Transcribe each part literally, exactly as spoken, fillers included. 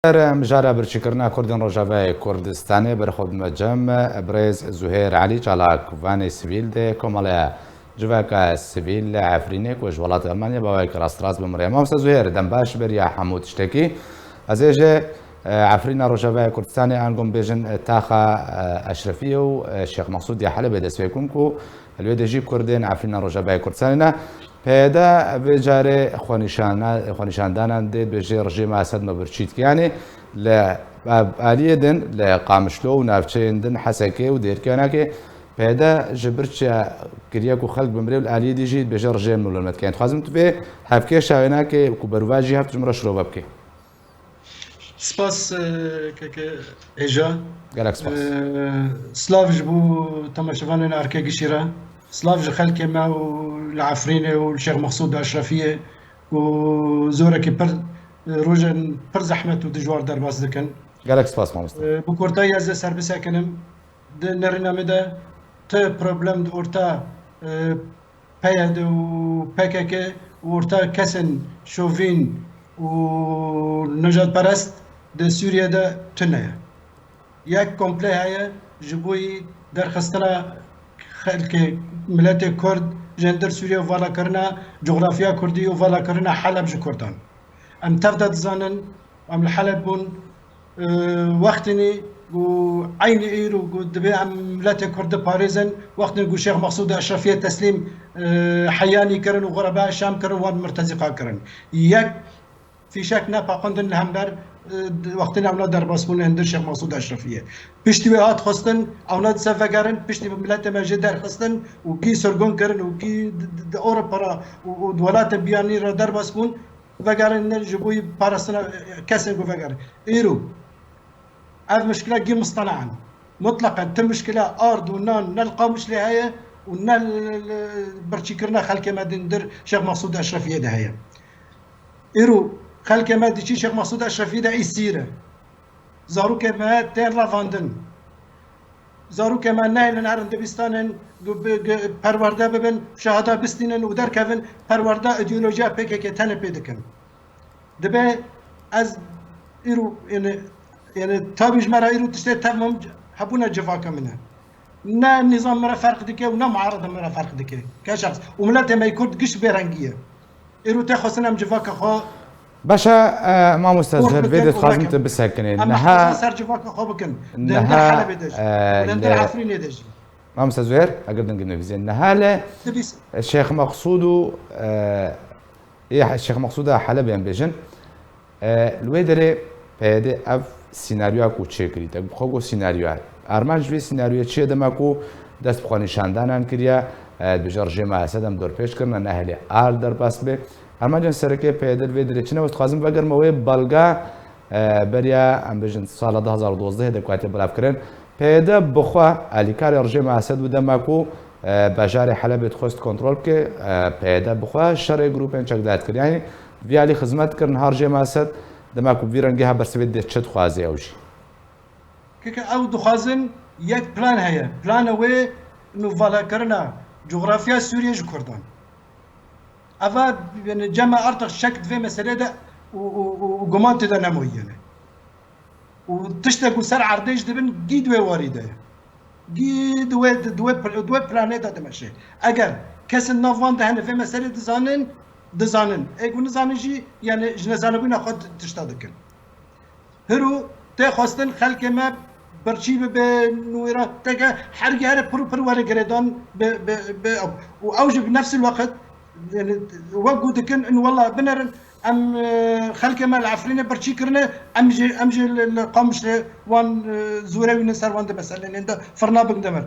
Ser mijara birçîkirina Kurdên Rojavayê Kurdistanê berê xwe bidime cem birêz Zuhêr Elî, çalakvanê sivîl di Komeleya Civaka Sivîl li Efrînê ku ji welatê Elmanya bi awayekî rastrast bi min re ye. Mamoste Zuhêr, dem baş beriya hemû tiştekî. Ez ê ji, e, Efrîna Rojavayê Kurdistanê, ango em bêjin, e, taxa, e, Eşrefiyê û, e, Şêx Mexsûd ya Helebê dest pê bikim ku li wê de jî Kurdên Efrîna Rojavayê Kurdistanê ne. P Y D vê carê xwenîşana-, xwenîşandanan dê dibêje rejîma Esed me birçî dike. Yanî li aliyê din, li Qamişlo û navçeyên din, Hesekê û Dêrkê, Anakê, P Y D ji birçî kiriye ku xelk bimire û li aliyê dî jî dibêje rejîm nû li me dike. Dixwazim tu vê hevkêşa wê nake ku berûva jî heft ji min re şirove bike. Spas, e, keke Hêja. Gelek spas. E, silav ji bo temaşevanên Erkê Gişî re. Silav ji xelkê me û li Efrînê û li Şêx Mexsûd Eşrefiyê ku zorekî pir, e, rojên pir zehmet û dijwar derbas dikin. Gelek spas mamoste. E, bi kurtayî ez ê ser bisekinim. Di nerîna me de ti problem di orta, e, P Y D û P K K û orta kesên şovîn û nijadperest di Sûriye de tune ye. Yek komple heye ji bo yî derxistina xelkê, miletê Kurd ji hundir Sûriye û valakirina coxrafiya Kurdî û valakirina Heleb ji Kurdan. Em tev de dizanin, em li Heleb bûn, e, wextînî ku eynî îro ku dibê em miletê Kurd diparêzin, wextînî ku Şêx Mexsûd Eşrefiyê teslîm, e, heyanî kirin û xureba Şam kirin, wan murtezîqa kirin. Yek fîşek nepaqandin li hember, e, wextînî ewna derbas bûn li hundir Şêx Mexsûd Eşrefiyê. Piştî wê hat xwestin, ewna dise vegerin, piştî bi miletê me jê derxistin û kî sirgûn kirin û kî di, di, di Ewropa re û, û di welatên biyanî re derbas bûn, vegerin ji bo parastina kesên ku vegerin. Îro ev mişkile gî mistena in. Mutleqen ti mişkile ard û nan ne li Qamişlê heye û ne li, li birçîkirina xelkê me di hundir Şêx Mexsûd Eşrefiyê de heye. Îro xelkê me diçî Şêx Mexsûd Eşrefiyê de îsîr e. Zarokê me tên revandin. Zarokê me nehêlin herin dibistanin, gu-, bi-, gu-, perwerde bibin, şehada bistînin û derkevin, perwerda îdeolojiya P K K tenê pê dikin. Dibe ez îro, yani, yani, tabî ji me re îro tiştê tev mam hebûna civaka min e. Ne nîzam min re ferq dike û ne muarada min re ferq dike. Ke şexs. Û miletê me yê Kurd giş bê rengî ye. Îro tê xwestin em civaka xwe Baş e, e, mamoste Zuher, vê de dixwazim tu bisekinê. Em niha ser civaka xwe bikin. Di hundir Helebê de jî. E, di hundir Efrînê de jî. Mamoste Zuher, eger dingê me bihîzê. Niha li Şêx Mexsûd û, e, ê Şêx Mexsûda Helebê em bêjin. E, li wê derê P Y D ev sînaryoya ku çêkirî, te bi xwe got sînaryoya. Armanc vê sînaryoyê çi ye dema ku dest bi xwenîşandanan kiriye, e, dibêje rejîma Esed em dorpêç kirine, nehêlê ard derbas be. Armancên sereke P Y D li vê derê çi ne? Ez dixwazim vegerime wê belga, e, beriya, em bêjin, sala du hazar û dozdehê de ku hatiye belavkirin. P Y D bi xwe alîkarê rejîma Esed bû dema ku, e, bajarê Helebê dixwest kontrol bike, e, P Y D bi xwe şerê grûpên çekdar dikir. Yanî vî alî xizmet kirin ha rejîma Esed, dema ku vî rengî ha bersivê dê çi dixwaze ew jî. Keke ew dixwazin yek plan heye. Plana wê nûvalakirina coxrafiya Sûriyê ji Kurdan. Eva, yani, cem me artık şek di vê meselê de û, û, û, û guman tê de nemayiye ne. Û tiştek ku ser erdê jî dibin, gî di wê warî de ye. Gî di wê, di wê pl-, di wê planê de dimeşe. Eger kesên nav van de hene vê meselê dizanin, dizanin. Ê ku nizanin jî, yani, ji nezanibûna xwe tişta dikin. Hiro tê xwestin xelkê me birçî bibe, nû wê re teke her gihere pir û pir were girêdan bi, bi, bi ew. Û ew jî bi nefsil weqt, yani, wek ku dikin, in wela binerin, em, e, xelkê me li Efrînê birçî kirine, em jî, em jî li, li Qamişlê wan, e, zûre wînin ser wan dibe, ser lênên de firna bin demir.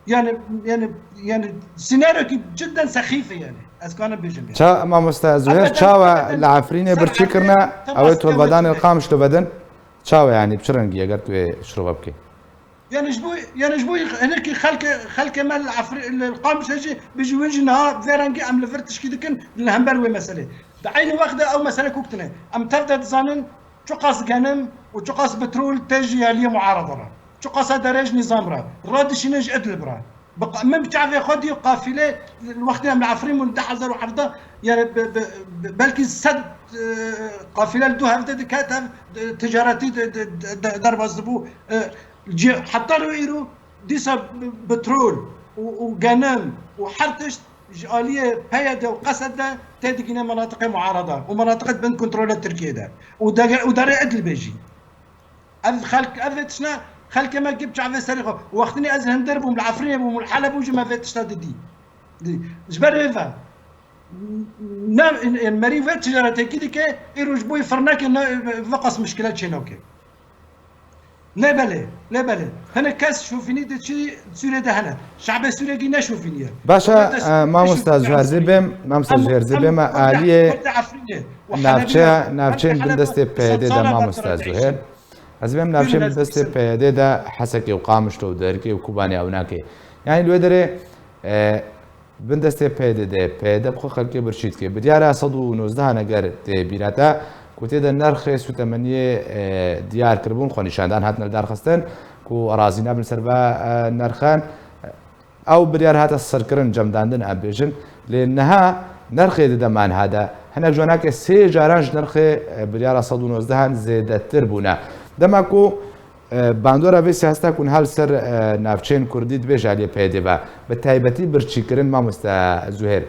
Yani, yani, yani, sînaryokî cidden sexîf e yani. Ez kanim bêjim yani. Ça, mamoste Zuher, çawa li Efrînê birçî kirine, ew ê torvedanê li Qamişlo vedin? Çawa yani, bi çi rengî, eger tu wê şirove bikî? Yani ji bo, yani ji bo hinekî xelke, xelkê me li Efrî-, li Qamişê jî bijî win jî niha vê rengî em li vir tişkî dikin li hember wê meselê. Di eynî wext de ew mesele kok tine. Em tev de dizanin çiqas genim û çiqas petrol tê ji aliyê muarada re. Çiqasa derê ji nîzam re, radişîne ji Idlib re. Bi qa-, min bi çavê xwe dî qafîlê, li wextê em li Efrîn bûn, du hezar û hevdeh, Yani be, be, be, belkî sed e, qafîle li du hevde diket ev e, ticaretî de, de, de, de, derbas dibû. E, ci, heta ro îro dîsa petrol û, û genim û her tişt ji aliyê P Y D û Qesed de tê digîne menatiqê muarada û menatiqê bin kontrola Tirkiyê de û dege, û derê Idlibê jî. Ev xelk, ev vê tiştine xelkê me gip çavê serê xwe. Wextinê ez hindir bûm, li Efrînê bûm, li Heleb bûm, ji me vê tişta didî. Di-, ji ber vê ve, ne, merî vê ticaretekî dike, îro ji bo yê firnekê ne, veqas mişkile çê nake. Lê belê, lê belê. Hinek kes şofînî diçî Sûriyê de hene. Şabê Sûriyekî ne şofînî ye. Baş e, Dewlete Sûriyê e, ne mamosta şofînî Zuher, ez ê bêm, mamosta Em, Zuher, ez ê em, bême em aliyê Kurdê Efrînê û navçeya, Helebê, navçeyên em Helebê bindestê sed P Y D de, sala mamosta berpirsê Zuher. Buyurun, ez bêm navçeyên bindestê P Y D de Hesekê û Qamişlo û Derkê û Kobanê ew nake. Yani li wê derê, e, bindestê P Y D de, P Y D bi xwe xelkê birçî dike. Bi diyara sed û nozdeh eger tê bîra te, ku tê de nerxê sûtemeniyê, e, diyar kiribûn, xwe nîşandan hatine lidarxistin, ku razî nebin ser ve, e, nerxan. Ew biryar hate sirkirin, cemdandin em bêjin, lê niha nerxê di dema niha de hinek ji wan heke sê caran ji nerxê, e, biryara sed û nozdeh an zêdetir bûne. Dema ku, e, bandora vê siyaseta ku niha li ser, e, navçeyên kurdî dibêje aliyê P Y D ve, bi taybetî birçîkirin, mamoste Zuhêr,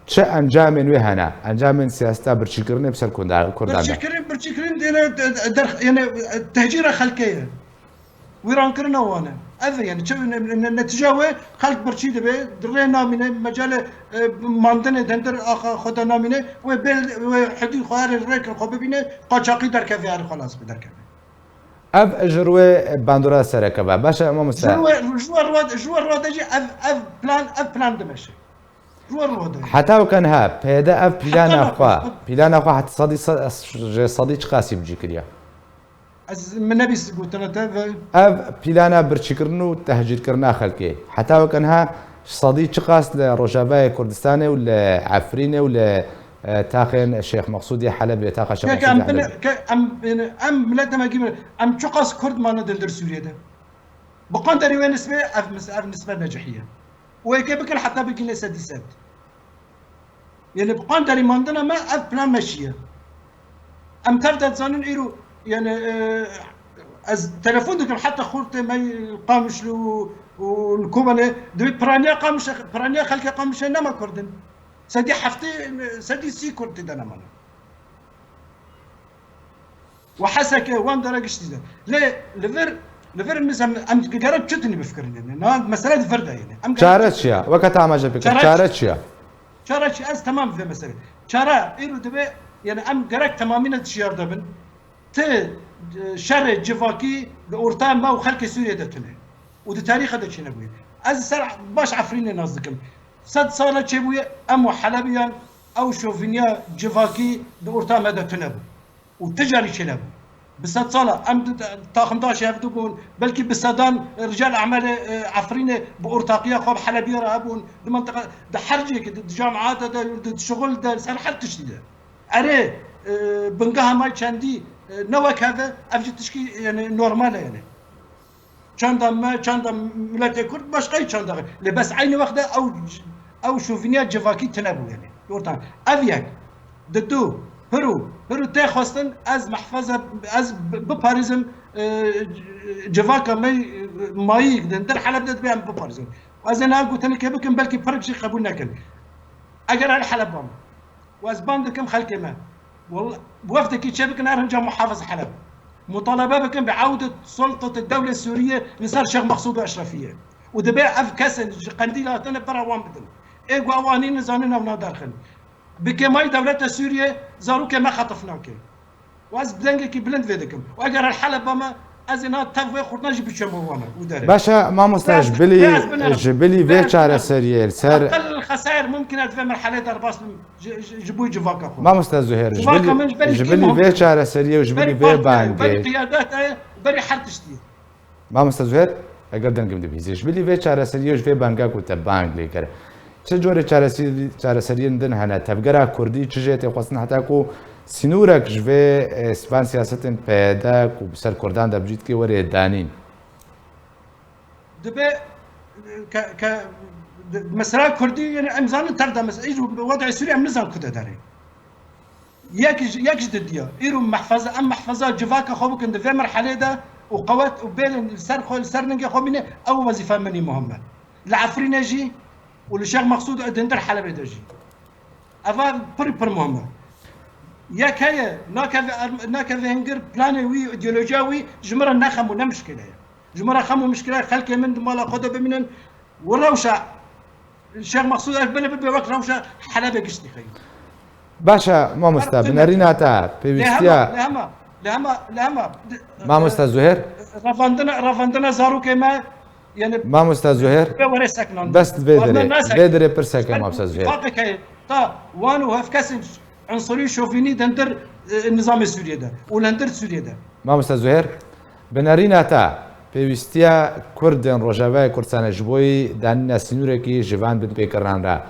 çi encamên wê hene? Encamên siyaseta birçîkirinê bi ser kunda-, kurdan de? Birçîkirin, birçîkirin dêne de-, de-, derx-, yani, e, tehcîra xelkê ye. Wîrankirina wan e. Ev e, yani, çi, ne-, ne-, netîca wê xelk birçî dibe, di rê namîne, mecalê, e, mandinê di hundir axa xwe de namîne, wê bê, wê hedî xwe erê rêkir xwe bibîne, qaçaxî derkeve, erê xwe lazim e derkeve. Ev ji rûyê bandora sereke ve. Baş e, mamoste. Ji rûyê, ji rûyê rûyê, ji rûyê rûyê de jî ev, ev plan, ev plan dimeşe. Ji rûyê rûyê de. Heta weke niha P Y D ev Heta plana niha xwe, ev plana xwe heta sedî se-, ji sedî çiqasî bicî kiriye? Ez, min nebîst gotina te ve. Ev plana birçîkirin û tehcîrkirina xelkê. Heta weke niha ji sedî çiqas li Rojavayê Kurdistanê û li Efrînê û li, e, taxên Şêx Meqsûdê Helebê, taxa Şêx Kek Meqsûdê em bin, Helebê? Ke em, yani, em mileta me gî, em çiqas Kurd mane di hundir Sûriyê de. Bi qanderî wê nisbê ev mis-, ev nisbe necihiye. Û êkê bikin heta bigihîne sedî sed. Yani bi qanderî mandina me ev plan meşiye. Em tev de dizanin îro, yani, e, ez telefon dikim heta xortê me li Qamişlo û, û li Kobanê, divê piraniya Qamişe, piraniya xelkê Qamişe nema Kurd in. Sedî heftê, sedî sî Kurd tê de nemane. Û Heseke, wan dere giştî de. Lê li vir, li vir misal em gerek çi tuni bifikirin yani. Na mesele di vir de yani. Em gerek Çare çi çi ya? Weke te amaje bikir. Çare Çare çi? Çi ya? Çare çi? Ez temam vê mesele. Çare îro dibe yani em gerek temamîne dişiyar de bin. Ti, e, şerê civakî li orta me û xelkê Sûriyê de tune. Û di tarîxa de çênebûye. Ez ser baş Efrînê nas dikim. Sed sala çêbûye em û Helebiyan ew şovîniya civakî di orta me de tune bû. Û ti carî çênebû. Bi sed sala em di, di, taximdaşê hev dibûn, belkî bi sedan rical emelê, e, Efrînê bi ortaqiya xwe bi Helebiya re hebûn, di mintiqa, di her cihekê, di, di camiata de, di şixul de, ser her tiştî de. Erê, e, bingeha me çendî, e, ne wek hev e, ev jî tişkî, yani, normal e, yani. Çanda me, çanda miletê Kurd başqayî çanda. Lê bes eynî wext de ew, ew şovîniya civakî tune bû, yani. Orta. Ev yek. Di du. Hiru. Hiru tê xwestin ez mehfeze, ez bi-, biparêzim, e, civaka me, e, mayî din. Der Heleb de dibe em biparêzin. Ez ê niha gotinikê bikim, belkî pirik jî qebûl nekin. Eger her Heleb bam. Û ez ban dikim xelkê me. Wela-, wefdekî çêbikin her hinca muhafiz Heleb. Mutalebe bikin bi ewdet sultete dewlê Sûriye li ser Şêx Meqsûd û Eşrefiyê. Û dibe ev kesên ji Qendîl hatine bera wan bidin. Ê ku ew anî nizanin ew naderxin. Bi kêmayî dewleta Sûriye zarokê me xetif nake. Û ez bi dengekî bilind vê dikim. Û eger her Heleba me, ez ê niha tev wê xurtna jî biçem bo wana û dere. Baş e, mamoste, ji bilî, ji bilî vê çareseriyê li ser. Eqel xesair mumkin e di vê merhelê derbas bim, ji, ji, ji bo civaka xwe. Mamoste Zuher, ji bilî, ji bilî vê çareseriyê û ji bilî vê bangê. Berî qiyadetê, berî her tiştî. Mamoste Zuher, eger dengim dibihîzî, ji bilî vê çareseriyê, ji vê banga ku te bang lê kir, çi corê çaresî-, çareseriyên din hene? Tevgera Kurdî çi jê tê xwestin heta ku sînorek ji vê, e, van siyasetên P Y D ku bi ser Kurdan de bi cî dike were danîn? Dibe, ke, ke, Mesela Kurdî, yani em zanin tev de, mesela îro wedê Sûrî em nizan ku de derê. Yek ji, yek ji didiya. Îro mehfeze, em mehfeza civaka xwe bikin di vê merhelê de û qewet û bêlin li ser xwe, li ser ningê xwe bîne, ew wezîfa min î muhim e. Li Efrînê jî û li Şêx Mexsûd û di hundir Helebê de jî. Eva pir pir muhim e. Yek heye, nakeve, nakeve hingir planê wî, îdeolojiya wî ji min re ne xem û ne mişkile ye. Ji min re xem û mişkile ye, xelkê min di mala xwe de bimînin û rewşa Şêx Mexsûd ev bile bibe wek rewşa Helebê giştî xeyî. Baş e, mamoste, binerîna te, pêwîstiya. Lê hema, lê hema, lê hema, lê hema, Mamoste Zuhêr. Revandina, revandina zarokê me, yani, Mamoste Zuhêr, bê were seknandin. Bes vê dirê, vê dirê pirseke, Mamoste Zuhêr. Faqeke ta wan û hevkesên unsurî şovînî di hundir, e, nizamê Sûriyê de û li hundir Sûriyê de. Mamoste Zuhêr, binerîna te, pêwîstiya Kurdên Rojavayê Kurdistanê ji bo yî danîna sînorekî ji van binpêkirinan re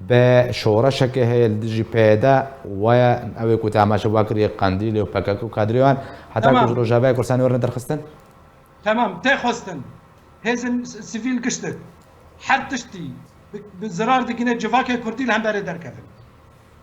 bi şoreşekê heye li dijî P Y D, waya ew ê ku te amaje wa kiriye Qendîlê û P K K û kadrê wan, heta ku ji Rojavayê Kurdistanê werne derxistin? Temam, tê xwestin. Hêzên s-, sivîl giştik. Her tiştî bi, bi zirar digine civakê Kurdî li hemberê derkevin.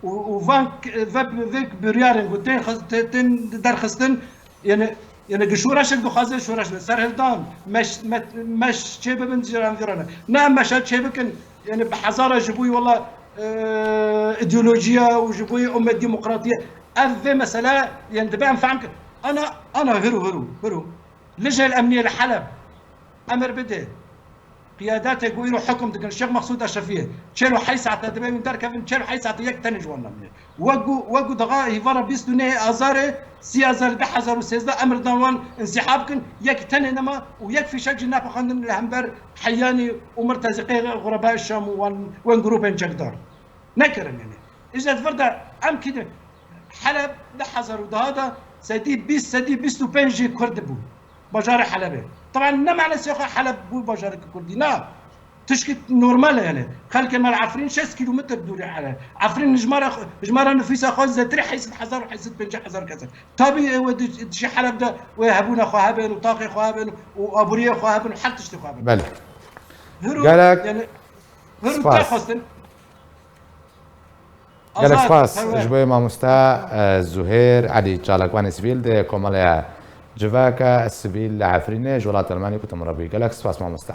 Û, û van k-, ve, vê biryarên ku tên xwest-, tê-, tên derxistin, yani, yani ki şoreşek dixwaze şoreş be. Serhildan, meş, me-, meş çê bibin ciran virane. Ne em meşa çê bikin, yani bi hezara ji bo wala, e, ideolojiya û ji bo ummet demokratiye. Ev vê mesele, yani dibe em fehm kin. Ana, ana hiru, hiru, hiru. Lijnel emniyê li Heleb emir bide. Qiyadatê ku îro hukm dikin, Şêx Mexsûd Eşrefiyê, çel û heyş saete dibe wî derkevin, çel û heyş saete yek tenê ji wan namîne. Wek ku, wek ku daxa hîvara bîst û nehê Azarê, sî Azarê du hezar û sêzdeh emir dan wan însîhab kin, yek tenê nema û yek fîşek jî napixandin li hember Heyanî û Murtezîqê Xureba Şam û wan, wan grûpên çekdar. Nekirin yani. Îşte vir de em kî de Heleb du hezar û deh de sedî bîst, sedî bîst û pênc jî Kurd bû. Bajarê Helebê. Taban ne manasê xwe Heleb bû bajareke Kurdî. Na. Tişkî normal e yani. Xelkê me li Efrîn şêst kîlometr dûrî Heleb. Efrîn ji me re, ji me re nifûsa xwe zêtirî heyşt sed hezar û heyşt sed pêncî hezar kes e. Tabî wê di, di jî Heleb de wê hebûna xwe hebên û taxê xwe hebên û aboriyê xwe hebên û her tiştê xwe hebên. Belê. Hiru, Gelek yani, hiru spas. Te xwestin. Gelek Azad, spas. Perwer. Ji bo mamoste, e, Zuhêr Elî, çalakvanê sivîl di Komeleya Civaka Sivîl li Efrînê ji welat Elmanî ku tu min re bûyî. Gelek spas mamoste.